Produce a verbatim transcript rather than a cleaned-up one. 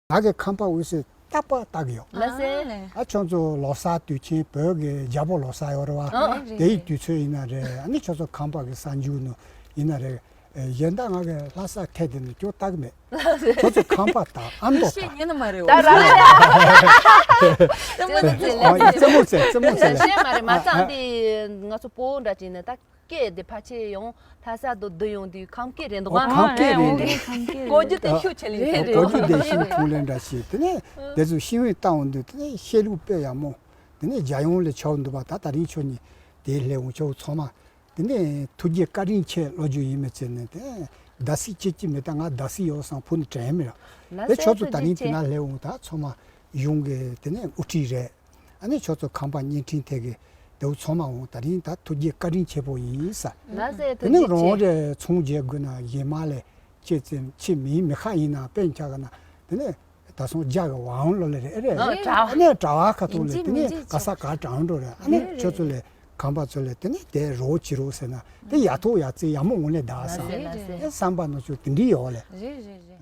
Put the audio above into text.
ང་གི་ཁང་པ་འོད་ཟེར་རྟག་པར་ལྟ་གི་ཡོད། ལགས་སེ། ཨ་ལས། ཨ་ཁྱོད་ཚོ་ལོ་གསར་དུས་ཆེན་བོད་ཀྱི་རྒྱལ་པོ་ལོ་གསར་ཡོད་རེད་བ། ཨ་རེད། དེའི་དུས་ཚོད་ཡིན་ན་རེད། ཨ་ནི་ཁྱོད་ཚོ་ཁང་པ་གི་གསར་འགྱུར་ནང་ཡིན་ན་རེད། ཨེ་གཞན་དག་ང་གི་ལྷ་ས་ཐད་དེ་ནི་ཅོ་ལྟ་གི་མེད། ཁྱོད་ཚོ་ཁང་པ་ལྟ་ཨ་མདོ་ལྟ། ཤེས་ཉན་ནི་མ་རེད། ད་ར་ར་ར། རྩེད་མོ་རྩེ་ལེ། ཨ་རྩེད་མོ་རྩེ་རྩེད་མོ་རྩེ་ལེ། ཤེས་མ་རེད། མ་ཚང་འདི་ང་ཚོ་བོད་འདྲ་ཅིག་ནི་ད། སྐད་དེ་ཕལ་ཆེར་ཡང་ལྷ་ས་དུ་བསྡུ་ཡོང་དུས་ཁམས་སྐད་རེད་འདུག་ཨ། ཨོ་ཁམས་སྐད་རེད་འདུག་ཨོ་ཁམས་སྐད་རེད། གོ་རྒྱུ་དེ་ཤུགས་ཆེ་ལེ་རེད། རེད། གོ་རྒྱུ་དེ་ཤིང་ཐུང་ལེན་འདྲ་ཞིག་དེ་ནས་དེ་ཚོ་ཤིང་བའི་བཏང་འོང་དུས་དེ་ནས་བཤད་ལུགས་དཔེ་ཡག་མོ། དེ་ནས་རྒྱལ་ཡོངས་ལས་ཆོག་འདུག་པ། ད་ད་རིང་ཆོ་ནི་དེ་སླེབས་འོང་ཆོ་ཚང་མ་དེ་ནས་ཐུགས་རྗེ་བཀའ་དྲིན་ཆེ་ལོ་རྒྱུས་ཡིན་མི་ཚེ་ནས་དེ་ཟླ་སྲིད་ཅི་ཅི་མི་ད་ང་ཟླ་སྲིད་ཡོད་སང་ཕུ་ནི་དྲན་མི་ར། ལགས་དེ་སེ། ཆོ་ཚོ་ད་ཐུགས་རྗེ་རིང་དེ་ཆེ། ན་སླེབས་འོང་ད་ཚང་མ་གཞུང་གི་དེ་ནས་དབུ་ཁྲིད་རེད། ཨ་ནི་ཁྱོད་ཚོ་ཁང་པ་བརྙན་འཕྲིན་ཐད་ཀྱི་དེའུ་ཚང་མ་འོང་ད་རིང་ད་ཐུགས་རྗེ་བཀའ་དྲིན་ཆེ་པོ་ཡིན་ས། ལགས་སེ། དེ་ཐུགས་ནི་རྒྱུ་རང་ཆེ། རེ་ཚོང་རྒྱག་དགོས་ན་གཞན་མ་ལས་ཁྱེད་ཚེ་ཁྱེད་མིའི་མི་ཁ་ཡིན་ན་དཔེ་ཆ་ག་ན་དེ་ནི་ད་སོང་རྒྱ་གི་ཝང་ལོ་ལེ་རེད་ཨེ་རེད། ཨ་གྲྭ་བ། ཨ་ནི་གྲྭ་བ་ཁ་ཐོག་ལས་ཡིན་གཅིག་དེ་ནི་མིན་གཅིག་ག་ས་ག་གྲང་འགྲོ་རེད། ཨ་ནི་རེད་ཁྱོད་ཚོ་རེད། ལས་ཁང་པ་ཚོ་ལས་དེ་ནི་དེ་རོགས་བྱེད་རོགས་ཟེར་ན་དེ་ཡ་ཐོག་ཡ་རྩེ་ཡ་མོ་འོང་ལས་ད་ས། ལགས་སེ་ལགས་སེ། ཨེ་བསམ་པ་ནོ་ཆུ་དེ་འདྲི་ཡོད་ལས། རེད་རེད་རེད།